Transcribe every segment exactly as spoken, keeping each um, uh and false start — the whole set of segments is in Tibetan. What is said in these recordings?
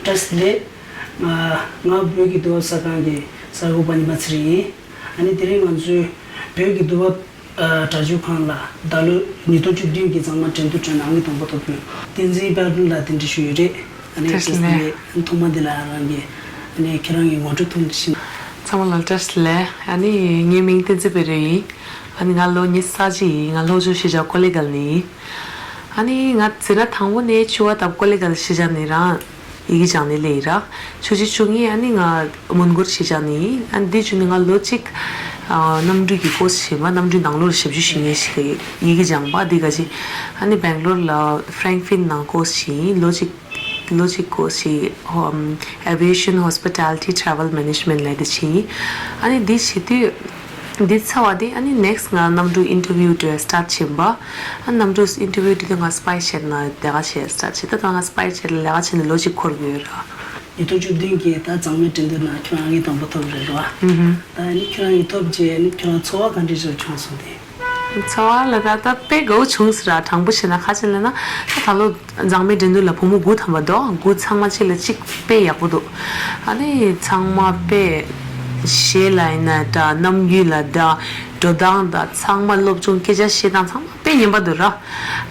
བཀྲ་ཤིས་བདེ་ལེགས། ང་ང་བོད་ཀྱི་འདུལ་བ་གསར་ཁང་གི་གསར་འགོད་པ་ཉི་མ་ཚེ་རིང་ཡིན། ཨ་ནི་དེ་རིང་ང་ཚོའི་བོད་ཀྱི་འདུལ་བ་ཨ་སྒྲ་སྒྱུར་ཁང་ལ་ད་ལོ་ཉིས་སྟོང་བཅུ་བདུན་གྱི་གཙང་མ་འགྲན་བསྡུར་ཁྲོད་ནས་ཨང་ཀི་དང་པོ་ཐོབ་མཁན་བསྟན་འཛིན་དཔལ་སྒྲོན་ལགས་དེ་འདྲ་ཞུ་ཡོད་རེད། ཨ་ནི་བཀྲ་ཤིས་བཀྲ་ཤིས་བདེ་ལེགས། ལེགས། ཐོག་མ་འདི་ལ་རང་གི་ཨ་ནི་ཁྱེད་རང་གི་ངོ་སྤྲོད་ཐུང་ཞིག་ཚང་མ་ལ་བཀྲ་ཤིས་བདེ་ལེགས། ཨ་ནི་ངའི་མིང་བསྟན་འཛིན་དཔལ་སྒྲོན་ཡིན། ཨ་ནི་ང་ལོ་ཉི་ཤུ་རྩ་གཅིག་ཡིན། ང་ལྷོ་ཕྱོགས་གཞིས་ཆགས་ཀོ་ལེ་གལ་ནས་ཡིན། ཨ་ནི་ང་འཛིན་གྲྭ་དང་པོ་ནས་བཅུ་པ་བར་ཀོ་ལེ་གལ་གཞིས་ཆགས་ནས་རང་ཡི་གེ་སྦྱངས་ནས་སླེབས་ཡིན་ར། ཆུང་ཆུང་ཆུང་ངས་ཨ་ནི་ང་མོན་གྷོར་གཞིས་ཆགས་ནས་ཡིན། ཨ་ནི་འདི་བྱུང་ནས་ང་ལོ་གཅིག་ཨ་གནམ་གྲུའི་གི་ཀོར་སི་བྱས་པ། གནམ་གྲུའི་ནང་ལོགས་ལ་ཞབས་ཞུ་ཞུ་མཁན་ཞིག་ཡི་གེ་སྦྱངས་པ་འདི་ག་ཅི། ཨ་ནི་སྦེང་ལོར་ལ་ཧྥ་རེང་ཧྥིན་ནང་ཀོར་སི་བྱས་ཡིན། ལོ་གཅིག་ལོ་གཅིག་ཀོར་སི་བྱས། ཨམ། Aviation Hospitality Travel Management ལབ་དེ་བྱས་ཡིན། ཨ་ནི་འདི་བྱེད་དུས་འདི་ཚར་བ་དེ་ཨ་ནི་ནེག་སི་ང་གནམ་གྲུ་ཨིན་ཊར་བིའུ་དེ་སི་ཊཊ་བྱེད་པ། ཨ་གནམ་གྲུ་ཨིན་ཊར་བིའུ་དེ་དུས་ང་སི་པའི་ཆེད་ན་ལས་ཀ་བྱེད་སི་ཊཊ་བྱེད། ད་ད་ང་སི་པའི་ཆེད་ལ་ལས་ཀ་བྱེད་ནས་ལོ་གཅིག་འཁོར་གི་ཡོད་ར། ཉིས་སྟོང་བཅུ་བདུན་གྱི་ད་གཙང་མའི་འགྲན་བསྡུར་ནང་ཁྱོད་རང་ཨང་ཀི་དང་པོ་ཐོབ་རེད་ར། ཨུ་ཧུ། ད་ཨ་ནི་ཁྱོད་རང་ཡིག་ཐོབ་རྗེས་ཨ་ནི་ཁྱོད་རང་ཚོར་བ་ག་འདྲ་ཞིག་བྱུང་སོང་དེ། ཚོར་བ་ལ་ད་ལྟ་དཔེ་དགའ་བོ་བྱུང་ཟེར་ར། དྲང་པོ་བཤད་ན། ག་ཅི་ལབ་ན་ད་ད་ལོ་གཙང་མའི་འགྲན་བསྡུར་ལ་བུ་མོ་དགུ་ཐམ་པ་འདུག་དགུ་ཚང་མ་གཅིག་ལ་གཅིག་དཔེ་ཡག་པོ་འདུག་ཨ་ནི་ཚང་མ་དཔེ་གཞས་ལ་ཡིན་ན་འདྲ། རྣམ་འགྱུར་ལ་འདྲ། འགྲོ་སྟངས་དང་ཚང་མ་སློབ་སྦྱོང་སྐད་ཆ་བཤད་སྟངས་ཚང་མ་དཔེ་ཉན་པ་འདུག་ར།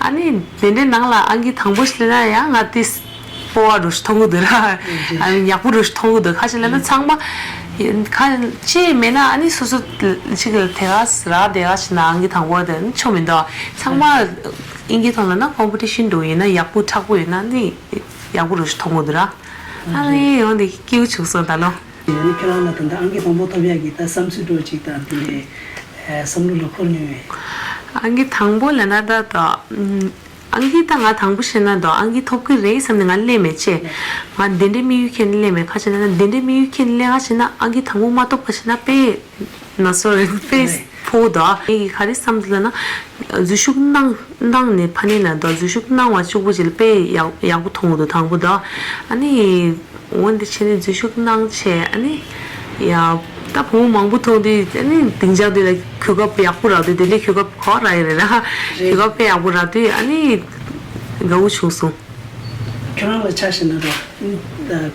ཨ་ནི་དེ་འདྲའི་ནང་ལ་ཨང་ཀི་དང་པོ་ཞིག་སླེབས་ན་ཡང་ང་ཏིས་སྤོབས་པ་འདྲ་ཞིག་མཐོང་གི་འདུག་ར། ཨ་ནི་ཡག་པོ་འདྲ་ཞིག་མཐོང་གི་འདུག་ག་ཅི་ལབ་ན་ཚང་མ་ཁ་ཅིག་མེད་ན་ཨ་ནི་སོ་སོ་ཅིག་ལ་དེ་ག་ར་དེ་ག་ཞིག་ན་ཨང་ཀི་དང་པོ་དེ་ཆོ་མི་འདུག་ཚང་མ་ཨིན་སྐད་ཐོག་ལབ་ན་ཀོམ་པི་ཊི་ཤན་འདྲ་ཡིན་ན་ཡག་པོ་མཁྲེགས་པོ་ཡོད་ན་ནི་ཡག་པོ་འདྲ་ཞིག་མཐོང་གི་འདུག་ར། ཨ་ནི་འོ་འདི་སྐྱིད་པོ་བྱུང་སོང་ད་ལོ། ཡང་ན་ཁྱོད་རང་ལ་ད་ལྟ་ཨང་ཀི་དང་པོ་ཐོབ་ཡག་གི་ད་བསམ་ཚུལ་འདྲ་ཅིག་དང་དེ་འདྲའི་བསམ་བློ་ལ་འཁོར་མྱོང་བས། ཨང་ཀི་དང་པོ་ལབ་ན་ད་ད་ཨང་ཀི་ད་ང་དང་པོ་བྱས་ན་ད་ཨང་ཀི་ཐོབ་ཀྱི་རེད་བསམ་ནས་ང་སླེབས་མེད་ཅེ། ང་དེ་འདྲའི་དམིགས་ཡུལ་འཁྱེར་ནས་སླེབས་མེད། ག་ཅི་ལབ་ན་དེ་འདྲའི་དམིགས་ཡུལ་འཁྱེར་ནས་སླེབས་ག་ཅི་ན་ཨང་ཀི་དང་པོ་མ་ཐོབ་ག་ཅི་ན་དཔེ་ན་སོ་རེད། དཔེ་ཕོ་ད་ངས་ག་རེ་བསམ་འདུག་ལབ་ན་འཛུལ་ཞུགས་གནང་གནང་ནས་ཕ་ནས་ན་ད་འཛུལ་ཞུགས་གནང་བ་གཅིག་པོ་ཅིག་ལ་དཔེ་ཡག་ཡག་པོ་མཐོང་གི་འདུག་དང་པོ་ད། ཨ་ནི། འོ་འདི་བྱས་ནས་འཛུལ་ཞུགས་གནང་བྱས་ཨ་ནི། ཡ། ད་བུ་མོ་མང་པོ་མཐོང་དུས་ཨ་ནི་སྡིངས་ཆ་འདི་ལ་གོ་སྐབས་ཡག་པོ་རག་དུས་དེ་འདྲའི་གོ་སྐབས་ག་རག་ཡོད་རེད་ན། རེད། གོ་སྐབས་དཔེ་ཡག་པོ་རག་དུས་ཨ་ནི། དགའ་བོ་བྱུང་སོང་། ཁྱོད་རང་ལ་ཆ་བཞག་ན་ད་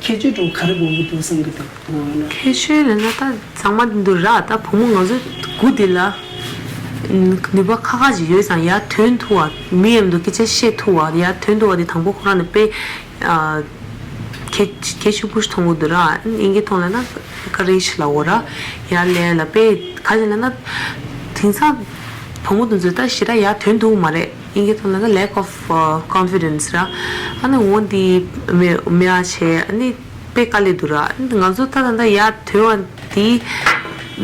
ཁྱད་ཆོས་འདྲ་བོ་ག་རེ་མང་པོ་འདུག་བསམ་གི་འདུག་འོ་ན། ཁྱད་ཆོས་ལབ་ན་ད་ཚང་མ་འདི་འདུག་ར། ད་བུ་མོ་ང་ཚོ་དགུ་འདི་ལ་ནུས་པ་ཁག་ཁག་ཅིག་ཡོད་ཙང་ཡར་ཐོན་ཐུབ་པ། མི་མཉམ་དུ་སྐད་ཆ་བཤད་ཐུབ་པ། ཡར་ཐོན་ཐུབ་པ་དེ་དང་པོ་ཁོ་རང་ནས་དཔེ། ཨ། གལ་གལ་ཆེན་པོ་ཞིག་མཐོང་གི་འདུག་ར། ཨིན་སྐད་ཐོག་ལབ་ན་ཀ་རེཇ་ལབ་དགོས་ར། ཡར་སླེབས་ལ་དཔེ་ག་ཅི་ལབ་ན། དེང་སང་བུ་མོ་དེ་ཚོས་ད་ཞེ་དྲག་ཡར་ཐོན་ཐུབ་མ་རེད། ཨིན་སྐད་ཐོག་ལབ་ན་lack of confidence ར། ཨ་ནི་འོ་འདི་མེད་མེད་པ་བྱས་ཨ་ནི་དཔེ་དཀའ་ལས་འདུག་ར། ང་ཚོ་ད་ད་ད་ཡར་ཐོན་པ་འདི་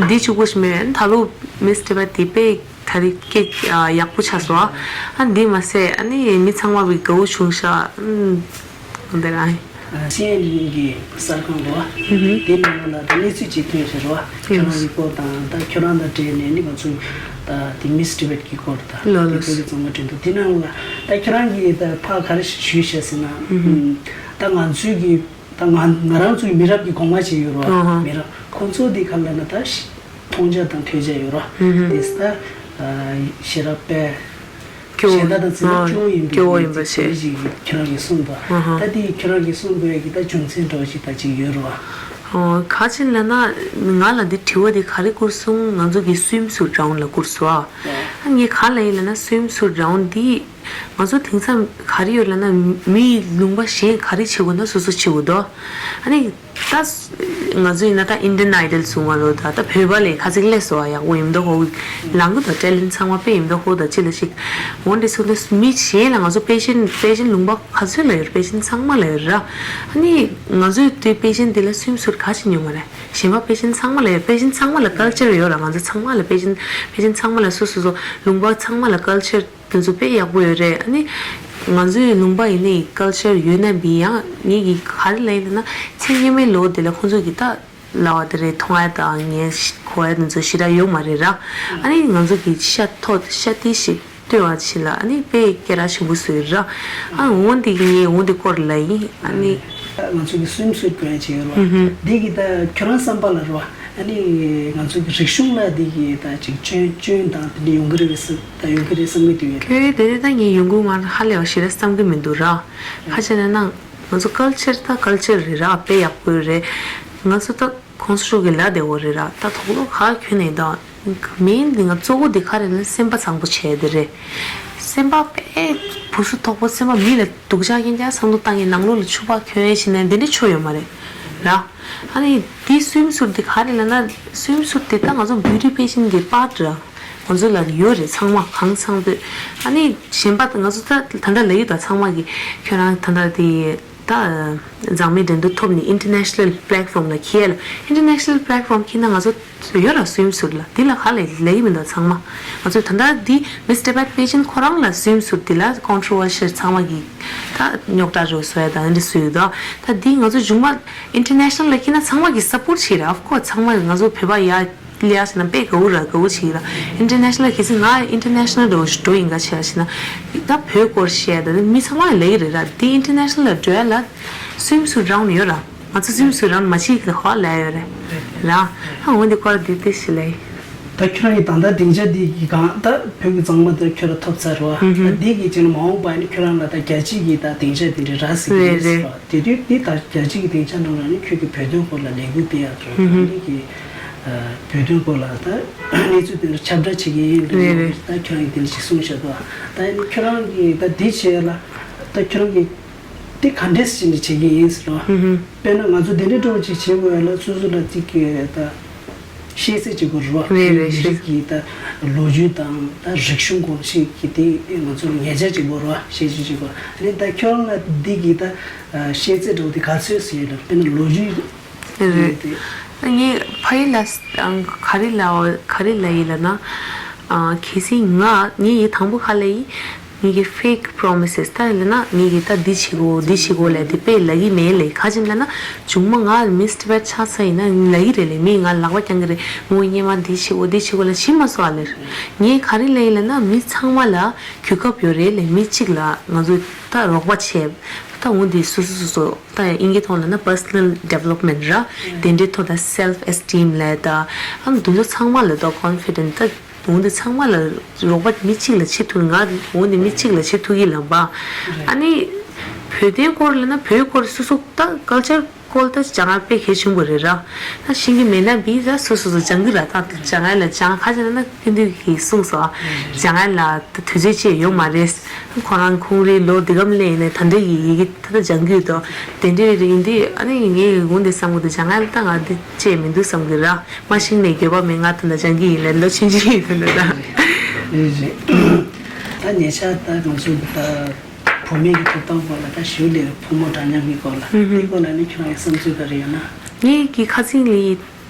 འདི་གཅིག་པོ་ཞིག་མེད། ཨ་ནི་ད་ལོ་མིས་ཊི་ཊི་བེཊ་འདི་དཔེ་ག་རེ་སྐད་ཡག་པོ་ཆགས་སོང་། ཨ་འདི་མ་ཟད་ཨ་ནི་མི་ཚང་མ་བི་དགའ་བོ་བྱུང་ཤག་འདི་རང་། ཨ། ཤེས་ཡོན་གྱི་གསར་ཁང་རེད་བ། ཧུམ་ཧུམ། དེ་ནང་ལ་ད་གནས་ཚུལ་ཅིག་ཐོན་ཤག་རེད་བ། ཁྱོད་རང་གི་སྐོར་དང་ད་ཁྱོད་རང་དང་འབྲེལ་ནས་ནི་ང་ཚོས་ད་དེ་མིས་ཊི་ཊི་བེཊ་གི་སྐོར་དང་ལོ་ལོ། དེ་བོད་ཀྱི་གཙང་མ་འགྲན་བསྡུར་དེ་ནང་ལ་ད་ཁྱོད་རང་གིས་ད་ཕར་ག་རེ་ཞུས་ཤག་ཟེར་ན། ཧུམ་ཧུམ། ད་ང་ཚོའི་གི་ད་ང་ང་རང་ཚོའི་མི་རབས་ཀྱི་གོང་མ་ཅིག་ཡོད་རེད་བ། ཨ་ཧ། མི་རབས་ཁོང་ཚོ་དེ་ག་ལབ་ན་ད་ཤི་མཐོང་རྒྱ་དང་ཐོས་རྒྱ་ཡོད་རེད་བ། ཧུམ་ཧུམ། དེ་ད་ཤེས་རབ་དཔལ། སྐྱོ་བོ། གཞན་དག་དང་བརྩི་ན། ཨ། སྐྱོ་བོ་ཡིན་པ་བྱས། སྐྱོ་བོ་ཡིན་པ་བྱས། ཅིག་ཁྱོད་རང་གིས་གསུངས་པ། ཨ་ཧ། ད་དེ་ཁྱོད་རང་གིས་གསུངས་པའི་གི་ད་རྒྱུ་མཚན་འདྲ་བོ་ཞིག་ད་ཅིག་ཡོད་རེད་བ། ཨོ། ག་ཅི་ལབ་ན་ང་ལ་འདི་དྲི་བ་འདི་ག་རེ་བསྐུར་སོང་། ང་ཚོ་གི་སུའིམ་སུཊ་རའུན་ཌི་ལ་བསྐུར་སོང་ཨ། ཨ་ངས་ག་ལབ་ཡིན་ལབ་ན་སུའིམ་སུཊ་རའུན་ཌི་འདི་ང་ཚོ་དེང་སང་ག་རེ་ཡོད་ལབ་ན་མིའི་ལུང་པ་གཞན་ག་རེ་བྱེད་དགོས་ན་སོ་སོ་བྱེད་དགོས་འདུག་ཨ་ནི། ད་ང་ཚོ་ཡིན་ན་ད་ཨིན་ཌི་ཡན་ཨའི་ཌལ་བཟུང་བ་ལོ་ད་ད་བོད་པ་ལས་ཁ་ཚིག་ལས་སོ་ཡག་པོ་ཡིན་མདོག་ཧོ་ལང་གི་ད་ཊེ་ལེན་ཊི་ཚང་མ་དཔེ་ཡིན་མདོག་ཧོ་ད་ཅི་ལ་ཞིག་འོན་ཏེ་སོང་ད་མི་གཞན་ལ་ང་ཚོ་པེ་ཤེན་པེ་ཤེན་ལུང་པ་ག་ཚོད་ལ་ཡོད་པེ་ཤེན་ཚང་མ་ལ་ཡོད་ར། ཨ་ནི་ང་ཚོའི་དུས་པེ་ཤེན་དེ་ལ་སུའིམ་སུཊ་ག་ཅི་ཉོ་མ་རེད། གཞན་པ་པེ་ཤེན་ཚང་མ་ལ་ཡོད། པེ་ཤེན་ཚང་མ་ལ་ཀལ་ཅར་ཡོད་ར། ང་ཚོ་ཚང་མ་ལ་པེ་ཤེན་པེ་ཤེན་ཚང་མ་ལ་སོ་སོ་སོ་ལུང་པ་ཚང་མ་ལ་ཀལ་ཅར། དེ་ཚོ་དཔེ་ཡག་པོ་ཡོད་རེད། ཨ་ནི་ང་ཚོའི་ལུང་པ་ཡིན་ནའི་ཀལ་ཅར་ཡོད་ན་མིན་ཡང་ངེད་ཀྱི་ག་རེ་ལབ་ཡིན་ན་ཚེ་སྔོན་མའི་ལོ་དེ་ལ་ཁོང་ཚོ་གི་ད་ལབ་པ་དེ་རེད། མཐོང་ཡ་དང་ངས་གོ་ཡ་དེ་ཚོ་ཞེ་དྲག་ཡོད་མ་རེད་ར། ཨ་ནི་ང་ཚོ་གི་ཤ་ཐོག་ཤ་ཏི་ཞིག་སྟོན་པ་ཕྱིན་ལ་ཨ་ནི་དཔེ་སྐད་གྲགས་ཆེན་པོ་བཟོས་ར། ཨ་འོན་ཏེ་ངས་འོན་ཏེ་སྐོར་ལ་ཡིན་ཨ་ནི། ང་ཚོ་གི་སུའིམ་སུཊ་གོན་ཡ་ཅིག་ཡོད་ར། ཧུམ་ཧུམ། འདི་གི་ད་ཁྱོད་རང་བསམ་པ་ལ་ར། ཨ་ནི་ང་ཚོ་གི་རིག་གཞུང་ལ་འདི་གི་ད་ཅིག་སྐྱོན་སྐྱོན་དང་དེ་འདྲ་ཡོང་གི་རེད་བསམ་ད་ཡོང་གི་རེད་བསམ་གི་འདུག་ཡོད་ར། ཁྱོད་དེ་རེད། ད་ངས་ཡོང་གི་ང་ཧ་ལས་པ་ཞེ་དྲག་བསམ་གི་མི་འདུག་ར། ཁ་ཆེ་ན་ནང་ ང་ཚོ་ཀལ་ཆར་ད་ཀལ་ཆར་རེད་ར། དཔེ་ཡག་པོ་རེད། ང་ཚོ་ད་ཁོང་ཚོ་ཤོག་གི་ལ་བདེ་བོ་རེད་ར། ད་དོག་ལོ་ཁ་ཁྱོན་ནས་ད་མིན་འདི་ང་གཙོ་བོ་འདི་ག་རེ་ལ་སེམས་པ་བཟང་པོ་བྱས་དེ་རེད། སེམས་པ་དཔེ་བུ་སུ་དོག་པོ། སེམས་པ་མི་ལ་སྡུག་ཅག་རྐྱེན་ཅག་བསམ་བློ་བཏང་ཡིན། ནང་ལོགས་ལ་ཕྱུ་པ་ཁྱོན་ཡིན་ན་འདི་འདྲ་ཆོ་ཡོད་མ་རེད་ར། ཨ་ནི་འདི་སུའིམ་སུཊ་འདི་ག་རེ་ལ་ན། སུའིམ་སུཊ་འདི་ད་ང་ཚོ་བིའུ་ཊི་པེ་ཤན་གི་པཱརཊ་ར། ང་ཚོ་ལ་ཡོད་རེད་ཚང་མ་གང་ཚང་པོས། ཨ་ནི་གཞན་པ་ང་ཚོ་ད་ད་ལྟ་ལ་ཡོད་ད་ཚང་མ་གི་ཁྱོད་རང་ད་ལྟ་དེ་ད་མཛངས་མའི་འགྲན་བསྡུར་ཐོབ་ནས་ཨིན་ཊར་ནེ་ཤ་ནལ་པི་ལེཊ་ཕོམ་ལ་འཁྱེར་ལ། ཨིན་ཊར་ནེ་ཤ་ནལ་པི་ལེཊ་ཕོམ་འཁྱེར་ན་ང་ཚོ་ཡོད་ར་སུའིམ་སུཊ་ལ། འདི་ལ་ག་ལ་ལ་ཡི་མི་འདུག་ཚང་མ། ང་ཚོ་ད་ལྟ་འདི་མིས་ཊི་པེཊ་པེ་ཇེན་ཁོ་རང་ལ་སུའིམ་སུཊ་འདི་ལ་ཀོན་ཊོ་ཝར་ཤལ་ཚང་མ་གི་ད་རྙོག་དྲ་རུ་བཟོ་ཡ་ད་འདི་སུ་ཡོད་ད། ད་འདི་ང་ཚོ་གཞུང་མ་ཨིན་ཊར་ནེ་ཤ་ནལ་ལ་འཁྱེར་ན་ཚང་མ་གི་སབ་པོརཊ་བྱེད་ར། ཨོཕ་ཁོ་ཚང་མ་ང་ཚོ་བོད་པ་ཡ། ལེ་ཡ་ཟེར་ན་དཔེ་དགའ་བོ་ར་དགའ་བོ་བྱེད་ཀྱི་ར། ཨིན་ཊར་ནེ་ཤ་ནལ་གལ་སྲིད་ང་ཨིན་ཊར་ནེ་ཤ་ནལ་འགྲོ་འགྲོ་ཡིན་ག་བྱས་ཟེར་ན། ད་བོད་སྐོར་བཤད་ད་མི་ཚང་མ་ལ་ལེ་གི་རེད་ར། འདི་ཨིན་ཊར་ནེ་ཤ་ནལ་ལ་འགྲོ་ཡ་ལ་སུའིམ་སུཊ་རང་ནས་ཡོད་ར། ང་ཚོ་སུའིམ་སུཊ་རང་ནས་མ་བྱེད་ཀྱི་ཧོ་ལ་ཡོད་རེད་ར། ཨ་འོན་ཏེ་སྐོར་འདི་དེ་ཞིག་ལ་ཡིན། ད་ཁྱོད་རང་གི་ད་ལྟ་སྡིངས་ཆ་འདི་གི་གང་ད་བོད་ཀྱི་གཙང་མ་ད་ཁྱོད་རང་ཐོབ་ཚར་བ། ད་འདི་གི་ཅན་མ་འོངས་པ་ནི་ཁྱོད་རང་ལ་ད་རྒྱལ་སྤྱི་གི་ད་སྡིངས་ཆ་འདི་འདྲ་རག་སྲིད་ཀྱི་རེད་ཟེར་བ། དེ་དུས་འདི་ད་རྒྱལ་སྤྱི་གི་སྡིངས་ཆ་ནང་ལ་ནི་ཁྱོད་ཀྱི་བོད་དོན་སྐོར་ལ་ལས་འགུལ་སྤེལ་ཡག་འགྲོ་ད་འདི་གི་བོད་དོན་སྐོར་ལ་ད་གནས་ཚུལ་དེ་འདྲ་ཁྱབ་བསྒྲགས་བྱེད་ཀྱི་ཡིན་རེད། རེད་རེད། ད་ཁྱོད་རང་གིས་དེ་འདྲ་ཞིག་གསུངས་བཞག་འདུག་ད་ནི་ཁྱོད་རང་གིས་ད་འདི་བྱས་ལ་ད་ཁྱོད་རང་གིས་དེ་ག་འདྲས་ཞིག་ནས་བྱེད་ཀྱི་ཡིན་ཟེར་བ། དཔེར་ན་ང་ཚོ་དེ་འདྲའི་འགྲོ་ཅིག་བྱེད་དགོས་ཡ་ལ་སོ་སོ་ལ་ཅིག་གི་ད་ཤེས་ཚད་ཅིག་དགོས་རེད་བ། རེད་རེད། མི་རིགས་ཀྱི་ད་ལོ་རྒྱུས་དང་ད་རིག་གཞུང་གོམས་གཤིས་ཀྱི་དེ་ང་ཚོ་ལ་ངེས་ཅག་ཅིག་དགོས་རེད་བ། ཤེས་ཚད་ཅིག་དགོས། ཨ་ནི་ད་ཁྱོད་རང་ལ་འདི་གི་ད་ཤེས་ཚད་འདྲ་བོ་དེ་ག་ཚོད་ཟེར་ཡོད་ན། དཔེར་ན་ལོ་རྒྱུས་རེད། དེ་ངས་ཕ་ཡུལ་ལ་ག་རེ་ལ་ག་རེ་ལ་ཡིན་ལ་ན། གལ་སྲིད་ང་ངས་ཡི་དང་པོ་ག་ལ་ཡིན། ངེད་ཀྱི་fake promises ད་ལབ་ན་ངེད་ཀྱིས་ད་འདི་བྱེད་དགོས་འདི་བྱེད་དགོས་ལབ་དེ་དཔེ་ལབ་ཀྱི་མེད་ལེ། ག་ཅི་ལབ་ན་གཞུག་མ་ང་མིས་ཊི་པེཊ་ཆགས་ཚར་ཡིན་ན་ལབ་ཀྱི་རེད་ལེ། མིས་ང་ལག་པ་བརྐྱང་གི་རེད། ངོ་སྙེ་མ་འདི་བྱེད་དགོས་འདི་བྱེད་དགོས་ལབ་བྱེད་མ་སོང་ཨ་ལེ། ངས་ག་རེ་ལབ་ཡིན་ལབ་ན་མི་ཚང་མ་ལ་གོ་སྐབས་ཡོད་རེད་ལེ། མི་གཅིག་ལ་ང་ཚོ་ད་རོགས་པ་བྱས་ད་འོ་འདི་སོ་སོ་སོ་སོ་ད་ཨིན་སྐད་ཐོག་ལབ་ན་personal development ར། དེ་འདྲའི་ཐོག་ད་self esteem ལབ་ད་ཨ་འདི་ཚོ་ཚང་མ་ལ་ད་confident ད། འོ་འདི་ཚང་མ་ལ་རོགས་པ་མི་གཅིག་ལ་བྱེད་ཐུབ་ང་འོ་འདི་མི་གཅིག་ལ་བྱེད་ཐུབ་ཀྱི་ལབ་པ། ཨ་ནི་བོད་དོན་སྐོར་ལབ་ན་བོད་སྐོར་སོ་སོ་ད་ཀལ་ཆར་སྐོར་ད་སྦྱང་ཡ་དཔེ་གལ་ཆེན་པོ་རེད་ར། ད་ཤེས་ཀྱི་མེད་ན་བི་ད་སོ་སོ་སོ་སྦྱང་གི་ར། ད་སྦྱང་ཡ་ལ་སྦྱང་ཁ་ཆེ་ན་ན་ཀུན་འདུས་ཀྱིས་གསུངས་སོ། སྦྱང་ཡ་ལ་ད་དུས་ཚོད་ཅིག་ཡོད་མ་རེད། ཁོ་རང་ཁོང་རའི་ལོ་འདི་གམ་ལས་ཡིན་ན་ད་འདྲ་ཡི་ཡི་གེ་ད་ད་སྦྱང་གི་ཡོད་དོ། དེ་འདྲའི་རིགས་འདི་ཨ་ནི་ངས་འོ་འདི་བསམ་གི་འདུག་སྦྱང་ཡ་ལ་ད་ང་འདི་ཅིག་མི་འདུག་བསམ་གི་ར། མ་ཤེས་ནས་འགྱོད་པ་མེད། ང་ད་ལྟ་སྦྱང་གི་ཡིན་ལབ་ལོ་ཆུང་ཆུང་ཡིན་ད་ལྟ། རེད་རེད། ད་ཉེ་ཆར་ད་ང་ཚོ་ད་བུད་མེད་ཀྱི་ཐོབ་ཐང་སྐོར་ལ་ད་ཞུ་ལས་བུ་མོ་འདྲ་མཉམ་གྱི་སྐོར་ལ་དེ་སྐོར་ལ་ནི་ཁྱོད་རང་གི་བསམ་ཚུལ་ག་རེ་ཡོད་ན། ངའི་གི་ཁ་སང་ལི་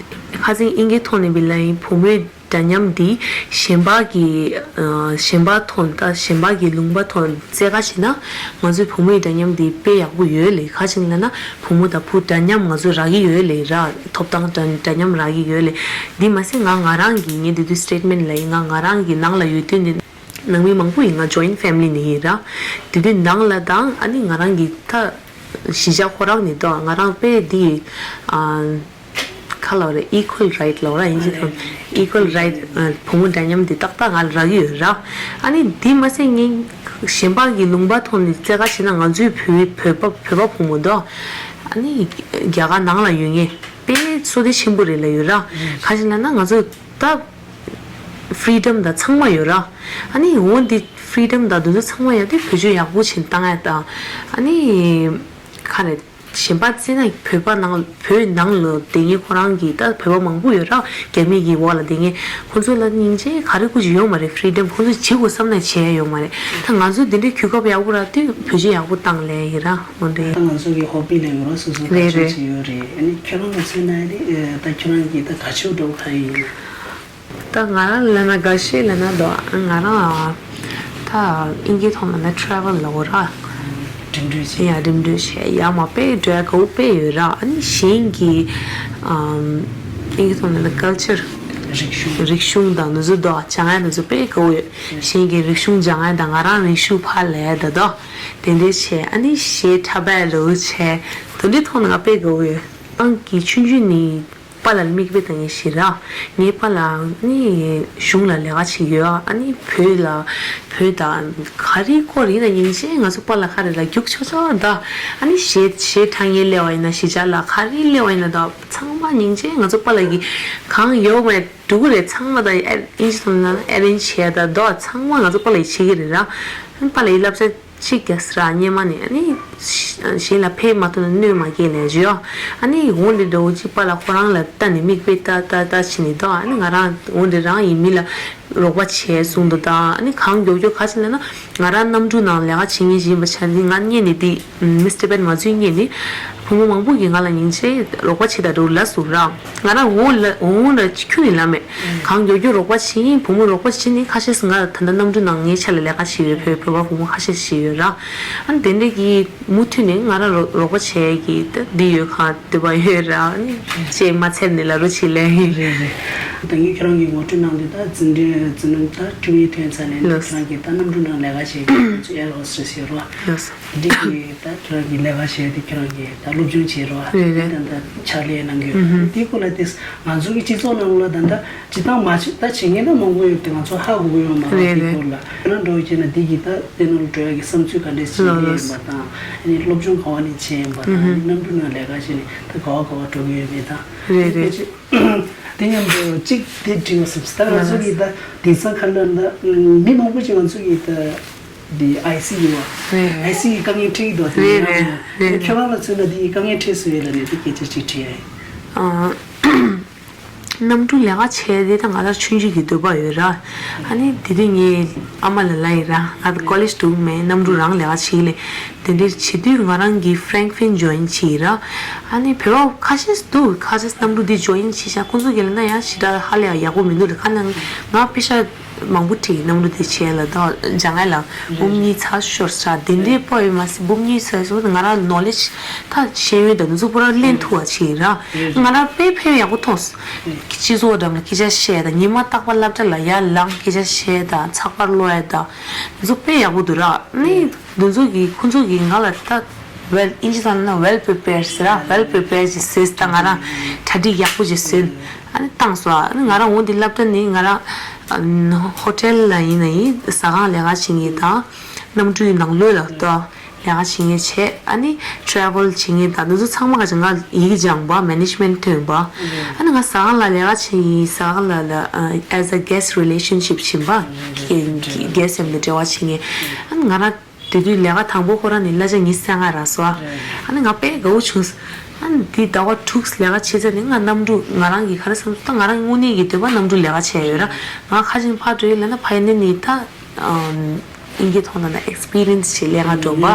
ཁ་སང་ཨིན་སྐད་ཐོག་ནས་བི་ལ་ཡིན་བུ་མོའི་འདྲ་མཉམ་འདི་གཞན་པ་གི་གཞན་པ་ཐོག་ད་གཞན་པ་གི་ལུང་པ་ཐོག་བཙལ་ག་ཞིག་ན་ང་ཚོའི་བུ་མོའི་འདྲ་མཉམ་འདི་དཔེ་ཡག་པོ་ཡོད་ལེ། ག་ཅི་ལབ་ན་བུ་མོ་དང་བུ་འདྲ་མཉམ་ང་ཚོ་རག་གི་ཡོད་ལེ་ར། ཐོབ་ཐང་འདྲ་འདྲ་མཉམ་རག་གི་ཡོད་ལེ། འདི་མ་ཟད་ང་ང་རང་གི་ངས་འདི་དུས་statement ལ་ཡིན། ང་ང་རང་གི་ནང་ལ་ཡོད་དུས་འདི་ནང་མི་མང་པོ་ཡིན། ང་joint family ནས་ཡིན་ར། དེ་དུས་ནང་ལ་དང་ཨ་ནི་ང་རང་གི་ད་གཞིས་ཆགས་ཁོ་རང་ནས་ད་ང་རང་དཔེ་འདི་ཨ། ཁ་ལོ་རེ་equal right ལོ་ར་ཡིན་གྱི་དང་equal right བུ་མོ་འདྲ་མཉམ་འདི་ཏག་ཏག་ང་ལ་རག་གི་ཡོད་ར། ཨ་ནི་འདི་མ་ཟད་ངས་གཞན་པ་གི་ལུང་པ་ཐོག་ནས་བཙལ་ག་བྱས་ན་ང་ཚོའི་བོད་བོད་པ་བོད་པ་བུ་མོ་དོ་ཨ་ནི་རྒྱ་གར་ནང་ལ་ཡོད་ངེས་དཔེ་བསོད་བདེ་ཆེན་པོ་རེད་ལ་ཡོད་ར། ག་ཅི་ལབ་ན་ང་ཚོ་ད་freedom ད་ཚང་མ་ཡོད་ར། ཨ་ནི་འོ་འདི་freedom ད་འདི་ཚོ་ཚང་མ་ཡོད་དེ་བེད་སྤྱོད་ཡག་པོ་བྱེད་བཏང་ཡ་ད་ཨ་ནི་ག་རེ། གཞན་པ་བརྩིས་ན་བོད་པ་ནང་བོད་ནང་ལ་བསྡད་མཁན་ཁོ་རང་གི་ད་བོད་པ་མང་པོ་ཡོད་ར། རྒྱ་མི་གི་འོག་ལ་བསྡད་མཁན་ཁོ་ཚོ་ལ་སྙིང་རྗེ་ག་རེ་ཁུ་ཅི་ཡོད་མ་རེད། freedom ཁོ་ཚོ་བྱེད་དགོས་བསམ་ན་བྱེད་ཡ་ཡོད་མ་རེད། ད་ང་ཚོ་འདི་འདྲའི་གོ་སྐབས་ཡག་པོ་རག་དུས་བེད་སྤྱོད་ཡག་པོ་བཏང་ལེ་ཡིན་ར་འོ་འདྲ་ཡིན། ད་ང་ཚོ་གི་hobby ལ་ཡོད་ར་སོ་སོ་དགའ་རེད་ཕྱོགས་རེད། ཅིག་ཡོད་རེད། ཨ་ནི་ཁྱོད་རང་ལ་མཚོན་ན་ཨ་ནི་ད་ཁྱོད་རང་གི་ད་དགའ་ཕྱོགས་འདྲ་བོ་ག་ཡིན། ད་ང་རང་ལབ་ན་དགའ་ཤོས་ལབ་ན་ད་ང་རང་ད་ཨིན་སྐད་ཐོག་ལབ་ན་travel ལབ་དགོས་ར། འགྲིམ་འགྲུལ་བྱེད། ཡ་འགྲིམ་འགྲུལ་བྱེད་ཡ་མ་དཔེ་འགྲོ་ཡ་དགའ་པོ་དཔེ་ཡོད་ར། ཨ་ནི་གཞན་གྱི་ཨིན་སྐད་ཐོག་ལབ་ན་culture རིག་གཞུང་རིག་གཞུང་དང་འདི་ཚོ་ད་སྦྱང་ཡ་འདི་ཚོ་དཔེ་དགའ་པོ་ཡོད། གཞན་གྱི་རིག་གཞུང་སྦྱང་ཡ་དང་ང་རང་རིག་གཞུང་ཕར་ལབ་ཡ་ད་ད་དེ་འདྲས་བྱེད། ཨ་ནི་གཞས་འཁྲབ་པ་རོལ་བྱེད་དེ་འདྲའི་ཐོག་ནས་ང་དཔེ་དགའ་པོ་ཡོད། ཨང་གི་ཆུང་ཆུང་ནས། པཱ་ལགས་ལ་མིག་དཔེ་ལྟ་མཁན་ཞིག་ར། ངའི་པཱ་ལགས་ནི་གཞུང་ལ་ལས་ཀ་བྱེད་ཀྱི་ཡོད། ཨ་ནི་བོད་ལ་བོད་དང་ག་རེའི་སྐོར་ཡིན་ན་ཡིན་ཅེས་ང་ཚོ་པཱ་ལགས་ཁ་རེ་ལ་རྒྱུགས་ཆོག་ཆོག་ད། ཨ་ནི་གཞས་གཞས་འཁྲབ་མཁན་སླེབས་པ་ཡིན་ན་གཞིས་ཆགས་ལ་ག་རེ་སླེབས་པ་ཡིན་ན་ད་ཚང་མ་ཡིན་ཅེས་ང་ཚོ་པཱ་ལགས་ཀྱིས་གང་ཡོད་མེད་འདུག་གི་རེད། ཚང་མ་ད་ཨེ་ཨིན་ཇི་ཐོག་ནས་ཨེ་རེན་ཇི་བྱས་ད་ད་ཚང་མ་ང་ཚོ་པཱ་ལགས་ཀྱིས་བྱེད་ཀྱི་རེད་ར། ཨ་ནི་པཱ་ལགས་ཀྱིས་བསླབ་བྱ་གཅིག་རྒྱག་ས་ར་སྔོན་མ་ནས་ཨ་ནི་གཞན་ལ་ཕན་མ་ཐོགས་ན་གནོད་མ་སྐྱེལ་ལབ་ཀྱི་ཡོད། ཨ་ནི་འོ་འདི་འདྲ་བོ་གཅིག་པཱ་ལགས་ཁོ་རང་ལ་ལྟ་ནས་མིག་དཔེ་ལྟ་ལྟ་ལྟ་བྱས་ནས་ད་ཨ་ནི་ང་རང་འོ་འདི་རང་ཡིན་མི་ལ་རོགས་པ་བྱས་གསུངས་འདུག་ད་ཨ་ནི་གང་མགྱོགས་མགྱོགས་ག་ཅི་ལབ་ན་ང་རང་གནམ་གྲུ་ནང་ལས་ཀ་བྱེད་མཁན་ཞིག་ཡིན་པ་ཆ་ནས་ང་སྔོན་ནས་འདི་མིས་ཊི་བེཊ་མ་འཛུལ་སྔོན་ནས་བུ་མོ་མང་པོ་གིས་ང་ལ་སྙིང་རྗེ་རོགས་པ་བྱེད་ད་འགྲོ་ལབ་སོང་ར། ང་རང་འོ་ལ་འོ་ལ་ཁྱོན་ནས་ལབ་མེད། གང་མགྱོགས་མགྱོགས་རོགས་པ་བྱེད་ཡིན། བུ་མོ་རོགས་པ་བྱེད་ནི་ཁ་ཤས་སུ་ང་ད་ལྟ་གནམ་གྲུ་ནང་ངའི་ཆ་ལ་ལས་ཀ་བྱེད་ཡོད། བོད་བོད་པ་བུ་མོ་ཁ་ཤས་ཤིག་ཡོད་ར། ཨ་ནི་དེ་འདྲས་ཀྱིས་མུ་མཐུད་ནས་ང་རང་རོགས་རོགས་པ་བྱེད་ཀྱི་ད་འདི་ཡོད་ཁ་འདོད་པ་ཡོད་ར། ཨ་ནི་ཅེས་མ་ཚད་ནས་ལབ་རོགས་བྱེད་ལས་ཡིན། རེད་རེད། ད་ངས་ཁྱོད་རང་གི་ངོ་སྤྲོད་གནང་དུས་ད་འཛིན་གྲྭ་འཛིན་རིམ་ད་དྲུག་ཡི་ཐོན་ཚར་ནས་ལགས། ཁྱོད་རང་གིས་ད་གནམ་གྲུ་ནང་ལས་ཀ་བྱེད་ཀྱི་ཚོ་ཨེར་ཧོ་སི་ཊེ་སི་ཡོད་ར། ལགས། འདི་གི་ད་ཁྱེད་རང་གི་ལས་ཀ་བྱས་ཏེ་ཁྱེད་རང་གི་ད་སློབ་སྦྱོང་བྱེད་རོགས། རེད་རེད། ད་ད་ཕྱག་ལས་གནང་གི་ཡོད། ཨུ་ཧུ། དེའི་སྐོར་ལ་དེ་ང་ཚོ་གི་སྤྱི་ཚོགས་ནང་ལ་ད་ད་སྤྱི་བཏང་མ་བྱེད་ད་བྱེད་མཁན་ད་མང་པོ་ཡོད་དེ་ང་ཚོ་ཧ་གོ་གི་ཡོད་མ་རེད། རེད་དེའི་རེད། སྐོར་ལ་ཁྱེད་རང་འགྲོ་བྱས་ན་འདི་གི་ད་དེ་ནང་ལ་འགྲོ་ཡ་གི་བསམ་ཚུལ་ག་འདྲས་ཞིག་ལགས་ལགས། ཡིན་པ་དང་ཨ་ནི་སློབ་སྦྱོང་ག་བ་ནས་བྱས་ཡིན་པ་དང་ཨུ་ཧུ། ཨ་ནི་གནམ་གྲུ་ནང་ལས་ཀ་བྱས་ནས་ད་ག་བ་ག་བ་འགྲོ་གི་ཡོད་མེད་དང་རེད་རེད། དེ་མཉམ་དུ་གཅིག་དེ་དྲི་བ་ཟེར་ད་ང་ཚོ་གི་ད་དེང་སང་ཁ་ལ་ད་མི་མང་པོ་ཅིག་ང་ཚོ་གི་ད། འདི་ཨའི་སི་ཡོད་པ། རེད། ཨའི་སི་ཡི་དཀའ་ངལ་འཕྲད་ཀྱི་འདུག་དེ་རེད་རེད་རེད། ཁྱོད་རང་ལ་མཚོན་ན་འདི་ཡི་དཀའ་ངལ་འཕྲད་སྲིད་པས་ལབ་ནས་འདི་སྐད་ཆ་ཅིག་དྲིས་ཡ་ཡིན། ཨ། གནམ་གྲུ་ལས་ཀ་བྱས་ཏེ་ད་ང་ལ་ཆུང་ཆུང་གི་འདོད་པ་ཡོད་ར། ཨ་ནི་དེ་དུས་ངའི་ཨ་མ་ལ་ལབ་ཡིན་ར། ང་ད་ཀོ་ལེཇ་འགྲོ་གི་མེད། གནམ་གྲུ་རང་ལས་ཀ་བྱེད་ཀྱི་ལས། དེ་འདྲའི་བྱེད་དུས་ང་རང་གིས་ཧྥ་རེང་ཧྥིན་ཇོ་ཡིན་བྱས་ཡིན་ར། ཨ་ནི་བོད་པ་ཁ་ཤས་འདུག་ཁ་ཤས་གནམ་གྲུ་འདི་ཇོ་ཡིན་བྱས་ཤག་ཁོང་ཚོ་གི་ལབ་ན་ཡང་ཞེ་དྲག་ཧ་ལས་ཡག་པོ་མི་འདུག་ལབ། ཁ་ནང་ང་པེ་ཤ་མང་པོ་ཁྲིད་གནམ་གྲུ་དེ་བྱས་ལ་ད་ལྗང་ངེ་ལ་འབུམ་གཉིས་ཚར་ཤོར་ས་དེ་འདྲའི་པོ་ཡོད་མ་སྲིད། འབུམ་གཉིས་ཚར་སོང་ང་རང་ནོ་ལེཇ་ད་ཤེས་ཡོན་དང་འདི་ཚོ་པུ་ར་ལེན་ཐུབ་པ་བྱས་ར། ང་རང་དཔེ་ཕན་ཡག་པོ་མཐོང་སོང་། སྤྱི་ཚོགས་འགྲམ་ལ་སྐད་ཆ་བཤད་དང་ཉི་མ་རྟག་པར་སློབ་གྲྭ་ལ་ཡར་ལངས་སྐད་ཆ་བཤད་དང་ཚགས་པར་ཀློག་ཡ་དང་འདི་ཚོ་དཔེ་ཡག་པོ་འདུག་ར། ནི་འདི་ཚོ་གིས་ཁོང་ཚོ་གིས་ང་ལ་ད་well ཨིན་ཇི་ཐོག་ན་well prepared ཟེར་ར། well prepared ཅིག་ཟེར་ད་ང་རང་གྲ་སྒྲིག་ཡག་པོ་ཅིག་ཟེར་ཨ་ནི་བཏང་སོང་། ཨ་ནི་ང་རང་འོ་འདི་སློབ་གྲྭ་ནི་ང་རང་ཨ་ཧོ་ཊེལ་ལ་ཡིན་ན་ཡིན་ཟ་ཁང་ལས་ཀ་བྱེད་མཁན་དང་གནམ་གྲུའི་ནང་ལོགས་ལ་ལྟོས་ལས་ཀ་བྱེད་མཁན་བྱས། ཨ་ནི་travel བྱེད་མཁན་དང་འདི་ཚོ་ཚང་མ་ག་ཅིག་ང་ཡིག་སྦྱངས་པ་management ཐོན་པ། ཨ་ནི་ང་ཟ་ཁང་ལ་ལས་ཀ་བྱེད་ཡིན། ཟ་ཁང་ལ་ལ་ཨ་as a guest relationship བྱེད་པ། guest མཉམ་དུ་འབྲེལ་བ་བྱེད་མཁན། ཨ་ནི་ང་རང་དེ་དུས་ལས་ཀ་དང་པོ་ཁོ་རང་ནི་གླ་ཆ་ཉི་ཤུ་རྩ་ལྔ་རག་སོང་། ཨ་ནི་ང་དཔེ་དགའ་བོ་བྱུང་། ཨ་ནི་འདི་ཟླ་བ་དྲུག་ལས་ཀ་བྱས་ཚར་ནས་ང་གནམ་གྲུ་ང་རང་གི་ག་རེ་བསམ་ད་ང་རང་དངོས་གནས་ཀྱི་འདོད་པ་གནམ་གྲུ་ལས་ཀ་བྱས་ཡོད་ར། ང་ཁ་ཅིག་ཕར་འགྲོ་ཡི་ལབ་ན་ཕ་ཡི་ནས་ནི་ད་ཨིན་སྐད་ཐོག་ན་ན་experience ཞིག་ལས་ཀ་འགྲོ་བ་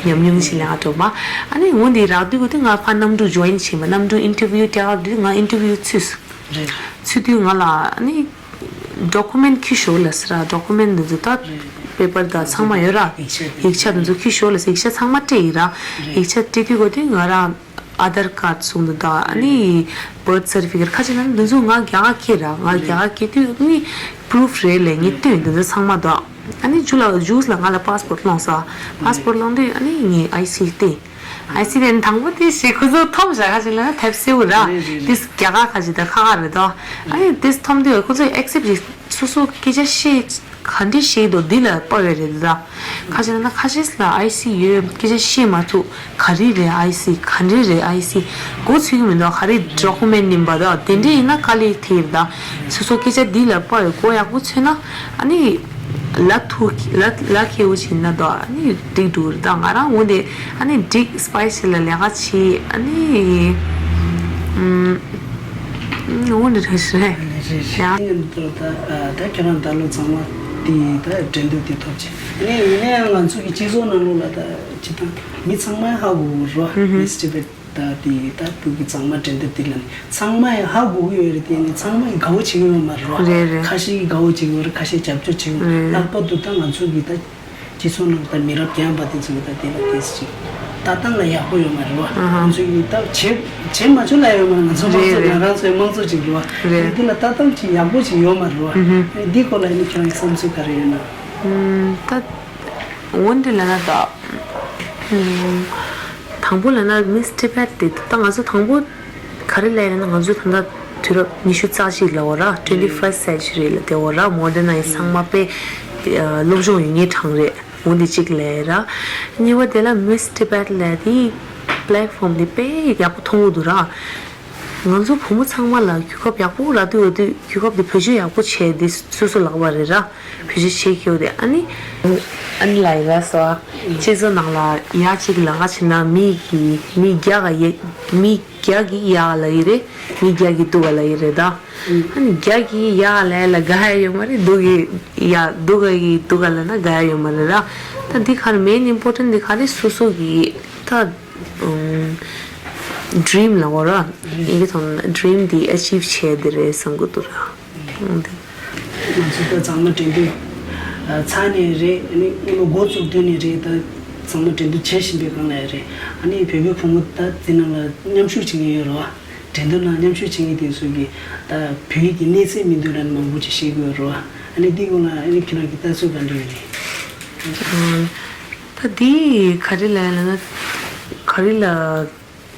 ཉམས་མྱོང་ཞིག་ལས་ཀ་འགྲོ་བ། ཨ་ནི་འོ་འདི་རག་དུས་གོ་དུས་ང་ཕར་གནམ་གྲུ་join བྱས་མ་གནམ་གྲུ་interview སྤྲད་དུས་ང་interview ཚུད་སོང་། ཚུད་དུས་ང་ལ་ཨ་ནི། document ཁྱེར་ཤོག་ལབ་ཟེར་ར། document འདི་ཚོ་ད་paper དང་ཚང་མ་ཡོད་ར། ཡིག་ཆ་འདི་ཚོ་ཁྱེར་ཤོག་ལབ་ཟེར། ཡིག་ཆ་ཚང་མ་སྤྲད་ཡིན་ར། ཡིག་ཆ་སྤྲད་དུས་གོ་དུས་ང་རང་ཨ་དྷར་ཀར་གསུངས་འདུག་ད་ཨ་ནི་birth certificate ཁ་ཅིག་ན་འདི་ཚོ་ང་རྒྱ་གར་སྐྱེས་ར། ང་རྒྱ་གར་སྐྱེས་དུས་ཨ་ནི་proof རེད་ལབ་ངས་སྟོན་འདི་ཚོ་ཚང་མ་འདུག་ཨ་ནི་ཇུ་ལ་ཇུས་ལ་ང་ལ་passport སློང་ས། passport སློང་དུས་ཨ་ནི་ངས་ཨའི་སི་སྟེ། ཨའི་སི་ལན་དང་པོ་དེ་ཞིག་ཁོ་ཚོ་ཐོབ་བཞག་ཁ་ཅིག་ལ་ཐེབས་སེའུ་ར། རེད་རེད་རེད། དེ་རྒྱ་གར་ཁ་ཅིག་དང་ཁ་ཁ་རེད་དོ། ཨ་ནི་དེ་ཐོབ་དུས་ཁོ་ཚོས་accept ཅིག་སོ་སོ་སྐད་ཆ་བཤད་ག་འདྲས་བཤད་འདུག་འདི་ལ་དཔའ་བའི་རེད་དོ། ཁ་ཅིག་ལ་ན་ཁ་ཤས་ལ་ཨའི་སི་ཡོད་སྐད་ཆ་བཤད་མ་ཐུབ་ག་རེ་རེད་ཨའི་སི་ག་འདྲས་རེད་ཨའི་སི་མགོ་ཚོད་ཀྱི་མི་འདུག་ག་རེ་document ཡིན་པ་དོ་དེ་འདྲས་ཡིན་ན་དཀའ་ལས་ཐེབས་དང་སོ་སོ་སྐད་ཆ་འདི་ལ་དཔའ་བའི་མགོ་ཡག་པོ་ཚོད་ན་ཨ་ནི། ལ་ཐུག་ལ་ལ་ཁེ་བོ་ཆེ་ན་དོ་ཨ་ནི་འགྲིག་འགྲོ་རེད། ད་ང་རང་འོ་དེ་ཨ་ནི་འགྲིག་spice ལ་ལས་ཀ་བྱེད་ཨ་ནི་ཨུམ་འོ་འདི་འདྲ་ཞིག་རེད་ཡ། ད་ད་ཁྱོད་རང་ད་ལོ་ཚང་མ་དེ་ད་འགྲན་བསྡུར་དེ་ཐོབ་ཆེ་ཨ་ནི་ཡིན་ན་ཡང་ང་ཚོ་གི་སྤྱི་ཚོགས་ནང་ལོགས་ལ་ད་ཅི་ད་མི་ཚང་མ་ཧ་གོ་རོ་Miss Tibet ད་དེ་ད་བོད་ཀྱི་གཙང་མ་འགྲན་བསྡུར་དེ་ལ་ནི་ཚང་མ་ཡང་ཧ་གོ་གི་ཡོད་རེད། དེ་ནི་ཚང་མ་ཡང་དགའ་བོ་བྱེད་ཀྱི་ཡོད་མ་རེད་བ། རེད་རེད། ཁ་ཤས་ཀྱིས་དགའ་བོ་བྱེད་ཀྱི་ཡོད་རེད། ཁ་ཤས་རྒྱབ་སྐྱོར་བྱེད་ཀྱི་ཡོད། རེད། ལྷག་པར་དུ་ད་ང་ཚོ་གི་ད་སྤྱི་ཚོགས་ནང་ད་མི་རབས་རྒན་པ་དེ་ཚོ་གི་ད་དེ་ལ་ཏོག་ཙམ་ཅིག་ལྟ་སྟངས་ལ་ཡག་པོ་ཡོད་མ་རེད་བ། ཨ་ཧ། ང་ཚོ་གི་ད་བྱེད་བྱེད་མ་བཅུག་ལ་ཡོད་མ་རེད། ང་ཚོ་དམངས་གཙོ་རེད་རེད། ང་རང་ཚོའི་དམངས་གཙོ་ཅིག་རེད་བ། རེད། དེ་ལ་ལྟ་སྟངས་ཅིག་ཡག་པོ་ཅིག་ཡོད་མ་རེད་བ། ཨ་ཧ། འདི་སྐོར་ལ་ཡིན་ན་ཁྱེད་རང་གི་བསམ་ཚུལ་ག་རེ་ཡོད་ན། ཨུམ། ད་འོ་འདི་ལ་ན་ད། ཨུམ། དང་པོ་ལ་ན་Miss Tibet དེ་ད་ང་ཚོ་དང་པོ་ ག་རེ་ལབ་ཡིན་ན་ང་ཚོ་ད་ལྟ་དུས་རབས་ཉི་ཤུ་རྩ་གཅིག་ལ་འོ་ར། twenty first century ལ་དེ་འོ་ར། མོ་ཌར་ནའི་ཛི་ཚང་མ་དཔེ་སློབ་སྦྱོང་ཡོད་མཁན་གྲས་རེད། འོ་འདི་གཅིག་ལབ་ཡ་ར། གཉིས་པ་དེ་ལ་Miss Tibet ལབ་དེ་པི་ལེཊ་ཕོམ་དེ་དཔེ་ཡག་པོ་མཐོང་གི་འདུག་ར། ང་ཚོ་བུ་མོ་ཚང་མ་ལ་གོ་སྐབས་ཡག་པོ་རག་འདུག་འོ་དུས་གོ་སྐབས་དེ་བེད་སྤྱོད་ཡག་པོ་བྱས་དེ་སོ་སོ་ལག་པ་རེད་ར། བེད་སྤྱོད་བྱེད་ཀྱི་ཡོད་དེ། ཨ་ནི་ཨ་ནི་ལ་ཡི་ར་སོ་ཨ་ཁྱེད་ཚོ་ནང་ལ་ཡག་གཅིག་ལ་ང་བྱས་ན་མི་གི་མི་རྒྱ་ག་ཡེ་མི་རྒྱ་གི་ཡག་ལ་ཡི་རེད། མི་རྒྱ་གི་སྡུག་ག་ལ་ཡི་རེད་ད། ཨ་ནི་རྒྱ་གི་ཡག་ལ་ཡི་ལ་དགའ་ཡ་ཡོད་མ་རེད། སྡུག་གི་ཡག་སྡུག་ག་གི་སྡུག་ག་ལ་ན་དགའ་ཡ་ཡོད་མ་རེད་ར། ད་འདི་ག་རེ་མེན་ཨིམ་པོར་ཊེན་ཊི་འདི་ག་རེ་སོ་སོ་གི་ད་ཌི་རིམ་ལ་འོ་ར། ཡིན་གྱི་ཐོག་ན་ཌི་རིམ་འདི་ཨ་ཅིབ་བྱས་འདི་རེད་བསམ་གི་འདུག་ར། ཨང་འདི། ང་ཚོ་ད་ཚང་མ་འགྲན་བསྡུར་ཨ་ཚར་ནས་རེད། ཨ་ནི་སྔོན་ལ་འགོ་བཙུགས་དུས་ནས་རེད། ད་ཚང་མ་འགྲན་བསྡུར་བྱེད་བཞིན་པའི་སྒང་ལ་རེད། ཨ་ནི་བོད་པའི་བུ་མོ་ད་འདི་ནང་ལ་མཉམ་ཞུགས་བྱེད་མཁན་ཡོད་རེད་བ། འགྲན་བསྡུར་ནང་མཉམ་ཞུགས་བྱེད་མཁན་དེ་ཚོ་གིས་ད་བོད་ཡིག་གི་གནས་ཚད་མི་འདུག་ལབ་ནས་མང་པོ་ཅིག་བཤད་ཀྱི་ཡོད་རེད་བ། ཨ་ནི་འདི་སྒང་ལ་ཨ་ནི་ཁྱེད་རང་གི་ལྟ་ཚུལ་ག་འདྲ་ཡོད་རེད། ཨ་ད་འདི་ག་རེ་ལབ་ཡ་ལབ་ན་ག་རེ་ལ།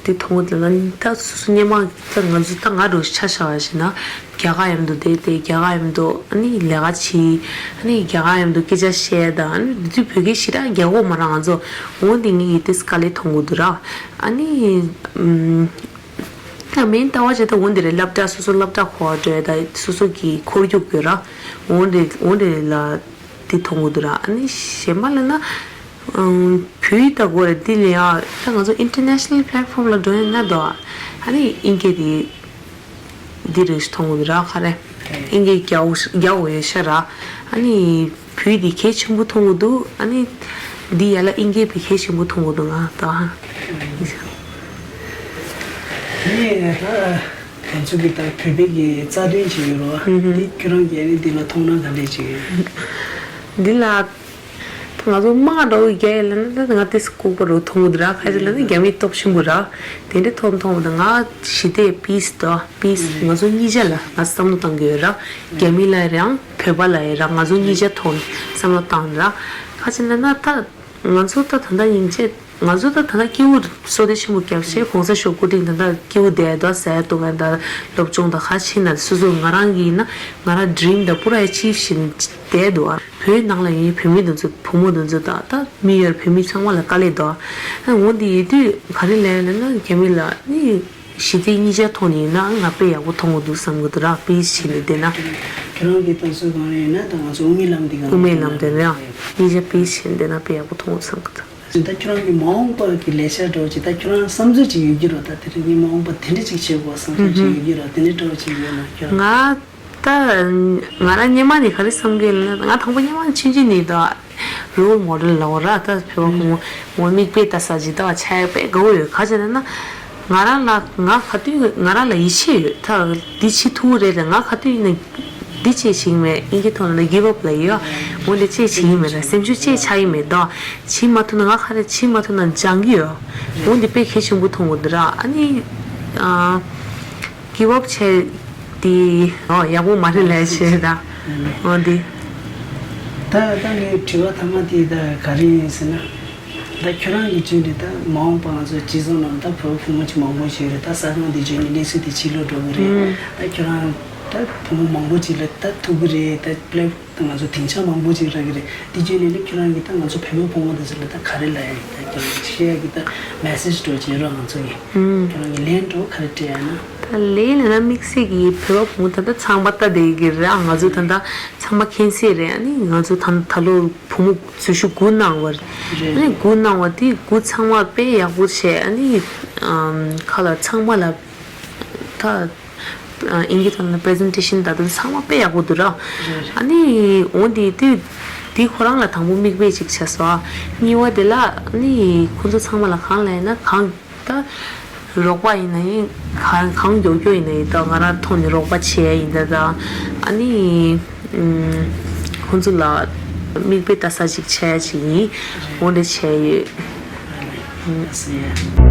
དེ་མཐོང་གི་འདུག་ན་ད་སོ་སོ་སྔོན་མ་ད་ང་ཚོ་ད་ང་འདྲ་བོ་ཆ་བཞག་པ་ཞིག་ན་རྒྱ་གར་མཉམ་དུ་བསྡད་དེ་རྒྱ་གར་མཉམ་དུ་ཨ་ནི་ལས་ཀ་བྱེད། ཨ་ནི་རྒྱ་གར་མཉམ་དུ་སྐད་ཆ་བཤད་དང་ཨ་ནི་དེ་དུས་བོད་སྐད་ཞེ་དྲག་རྒྱག་གི་ཡོད་མ་རེད་ང་ཚོ། འོ་འདི་ངས་ཡིད་དེ་དཀའ་ལས་མཐོང་གི་འདུག་ར། ཨ་ནི་ཨམ་ད་མིན་ལྟ་བ་བྱས་ད་འོ་འདི་རེད། སློབ་གྲྭ་སོ་སོ་སློབ་གྲྭ་ཁོ་འགྲོ་ད་སོ་སོ་གི་ཁོར་ཡུག་དགོས་ར། འོ་འདི་འོ་འདི་ལ། དེ་མཐོང་གི་འདུག་ར། ཨ་ནི་གཞན་པ་ལབ་ན། ཨང་། བོད་ཡིག་ད་དགོས་རེད། འདི་ལ་ཡང་ད་ང་ཚོ་ཨིན་ཊར་ནེ་ཤ་ནལ་པི་ལེཊ་ཕོམ་ལ་འགྲོ་ཡ་ན་ད། ཨ་ནི་དབྱིན་སྐད་དེ་འདི་རེད་མཐོང་གི་འདུག་ར། ག་རེ། དབྱིན་སྐད་རྒྱག་རྒྱག་དགོས་ཡ་ཤ་ར། ཨ་ནི་བོད་ཡིག་དེ་གལ་ཆེན་པོ་མཐོང་གི་འདུག་ཨ་ནི་འདི་ཡ་ལ་དབྱིན་སྐད་དེ་གལ་ཆེན་པོ་མཐོང་གི་འདུག་ང་ད། ངས་ད། ང་ཚོ་གི་ད་བོད་པའི་གི་རྩ་དོན་ཅིག་ཡོད་རེད་བ། ཧུམ་ཧུམ། འདི་ཁྱོད་རང་གིས་ཨ་ནི་འདི་ལ་མཐོང་སྣང་ག་འདྲས་ཅིག་ཡོད། འདི་ལ་ང་ཚོ་དམག་འདྲ་བོ་རྒྱག་ཡ་ལབ་ན་ད་ང་ཏོག་ཙམ་ལྐུགས་པ་རུ་མཐོང་གི་འདུག་ར། ག་རེ་ལབ་ན་རྒྱ་མི་སྟོབས་ཆེན་པོ་ར། དེ་འདྲས་མཐོང་མཐོང་བ་དང་ང་ཞི་བདེ་པིས་དོ་པིས་ང་ཚོ་གཉིས་ཆ་ལ་ང་བསམ་བློ་བཏང་གི་ཡོད་ར། རྒྱ་མི་ལ་ཡང་བོད་པ་ལ་ཡང་ར་ང་ཚོ་གཉིས་ཆ་ཐོག་ནས་བསམ་བློ་བཏང་ར། ག་རེ་ལབ་ན་ད། ང་ཚོ་ད་ད་ལྟ་ཡིན་ཚེ་ང་ཚོ་ད་ད་ལྟ་སྐྱིད་པོ་བསོད་བདེ་ཆེན་པོ་རྒྱབ་བྱས་༸གོང་ས་མཆོག་སྐུ་དྲིན་ད་ལྟ་སྐྱིད་པོ་བསྡད་འདུག་ཟས་འཐུང་ཡ་ད་སློབ་སྦྱོང་ད་ག་ཕྱིན་ན་སོ་སོ་ང་རང་གི་ཡིན་ན་ང་རང་ཌི་རིམ་ད་པུ་ར་ཡ་ཅིབ་བྱས་བསྡད་འདུག་བོད་ནང་ལ་ཡིན་བོད་མི་དེ་ཚོ་བུ་མོ་དེ་ཚོ་ད་ད་མི་ཡོད་བོད་མི་ཚང་མ་ལ་དཀའ་ལས་འདུག་ཨ་འོ་འདི་ཡོད་དུས་ག་རེ་ལབ་ཡ་ལབ་ན་རྒྱ་མི་ལ་ནི། ཞི་བདེ་གཉིས་ཆ་ཐོག་ནས་ཡིན་ན་ང་དཔེ་ཡག་པོ་མཐོང་གི་འདུག་བསམ་གི་འདུག་ར། པིས་བྱས་ནས་བསྡད་ན། ཁྱེད་རང་གི་ལྟ་ཚུལ་གང་རེད་ན་ད་ང་ཚོ་དབུ་མའི་ལམ་འདི་གང་དབུ་མའི་ལམ་དེ་རེད་ཨ། གཉིས་ཆ་པིས་བྱས་ནས་བསྡད་ན་དཔེ་ཡག་པོ་མཐོང་གི་འདུག་བསམ་གི་འདུག་ད་ཁྱེད་རང་གི་མ་འོངས་པ་གི་ལས་འཆར་འདྲ་བོ་ཅིག་ད་ཁྱེད་རང་བསམ་ཚུལ་ཅིག་ཡོད་ཀྱི་རེད་ད། དེ་རིང་གི་མ་འོངས་པ་དེ་འདྲ་ཅིག་བྱེད་དགོས་བསམ་ཚུལ་ཅིག་ཡོད་ཀྱི་རེད། དེ་འདྲ་འདྲ་བོ་ཅིག་ཡོད་ན་ཁྱེད་རང་། ང་ད་ང་རང་སྔོན་མ་ནས་ག་རེ་བསམ་གི་ཡོད་ལབ་ན་ང་དང་པོ་སྔོན་མ་ནས་ཆུང་ཆུང་ནས་ད་རོལ་མོ་ཌེལ་ལབ་ར། ད་བོད་པ་ཕོ་མོ་ངོ་མིག་དཔེ་ལྟ་ས་ཅིག་ད་ཆགས་ཡ་དཔེ་དགའ་བོ་ཡོད། ག་རེ་ལབ་ན་ང་རང་ལ་ང་ག་དུས་ང་རང་ལ་ཡིད་ཆེས་ཡོད། ད་འདི་བྱེད་ཐུབ་ཀྱི་རེད་ལ་ང་ག་དུས་ཡིན་ན་འདི་བྱེད་བྱེད་ཀྱི་མེད། དབྱིན་སྐད་ཐོག་ལ་ན་གིབ་ཨབ་ལབ་ཡོད། འོ་འདི་བྱེད་བྱེད་ཀྱི་མེད་ར། སེམས་ཤུགས་བཅས་ཆགས་ཀྱི་མེད་དོ། བྱེད་མ་ཐུབ་ན་ང་ག་རེ་བྱེད་མ་ཐུབ་ན་སྦྱང་གི་ཡོད། འོ་འདི་དཔེ་གལ་ཆེན་པོ་མཐོང་གི་འདུག་ར། ཨ་ནི་ཨ། གིབ་ཨབ་བྱས་དེ་ཨོ་ཡག་པོ་མ་རེད་ལབ་བྱས་ད་ཨོ་འདི། ད་ད་ངའི་དྲི་བ་ཐ་མ་དེ་ད་ག་རེ་ཡིན་ཟེར་ན། ད་ཁྱོད་རང་གི་བརྗོད་འདི་ད་མ་འོངས་པ་ང་ཚོ་སྤྱི་ཚོགས་ནང་ད་བོད་བུ་མོ་ཅིག་མང་པོ་ཞིག་རེད། ད་ས་ཁང་འདི་བརྗོད་ནས་གནས་ཚུལ་དེ་ཕྱི་ལོགས་འགྲོ་གི་རེད། ད་ཁྱོད་རང་ད་བུ་མོ་མང་པོ་ཅིག་ལ་ད་ཐུག་གི་རེད། ད་པླེ་ད་ང་ཚོ་སྡིངས་ཆ་མང་པོ་ཅིག་རག་གི་རེད། འདི་བརྗོད་ནས་ནི་ཁྱོད་རང་གིས་ད་ང་ཚོ་བོད་པའི་ཕོ་མོ་དེ་ཚོ་ལ་ད་ག་རེ་ལབ་ཡ་ཡིན། ད་ཁྱོད་རང་གིས་བཤད་ཡ་གི་ད་མེ་སེ་ཇི་འདྲ་བོ་བྱེད་རོགས་ང་ཚོ་གིས། ཨུམ། ཁྱོད་རང་གིས་ལན་འདྲ་བོ་ག་རེ་སྤྲད་ཡ་ན། ད་ལན་ལབ་ན་དམིགས་བསལ་གྱི་བོད་པ་ཕོ་མོ་ད་ལྟ་ཚང་མ་ལྟ་བསྡད་ཀྱི་རེད། ང་ཚོ་ད་ལྟ་ཚང་མ་མཁྱེན་གསལ་རེད། ཨ་ནི་ང་ཚོ་ད་ད་ལོ་བུ་མོ་འཛུལ་ཞུགས་དགུ་གནང་བ་རེད། རེད། ཨ་ནི་དགུ་གནང་བ་དེ་དགུ་ཚང་མ་དཔེ་ཡག་པོ་བྱས། ཨ་ནི་ཨམ་ཁ་ལ་ཚང་མ་ལ་ད། དབྱིན་སྐད་ཐོག་ནས་པི་རི་ཛེན་ཊེ་ཤན་ད་དུང་ཚང་མ་དཔེ་ཡག་པོ་འདུག་ར། རེད། ཨ་ནི་འོ་འདི་དུས་འདི་ཁོ་རང་ལ་དང་པོ་མིག་དཔེ་ཅིག་བྱས་སོང་། གཉིས་པ་དེ་ལ་ཨ་ནི་ཁོ་ཚོ་ཚང་མ་ལ་གང་ལབ་ན་གང་ད་རོགས་པ་ཡིན་ན་ཡིན་གང་གང་མགྱོགས་མགྱོགས་ཡིན་ན་ཡིན་ད་ང་རང་ཐོག་ནས་རོགས་པ་བྱས་ཡིན་ད་ད་ཨ་ནི་ཁོ་ཚོ་ལ་མིག་དཔེ་ལྟ་ས་ཅིག་བྱས་ཅིག་ཡིན། འོ་འདྲ་བྱས་ཡོད། ཨ་ནི།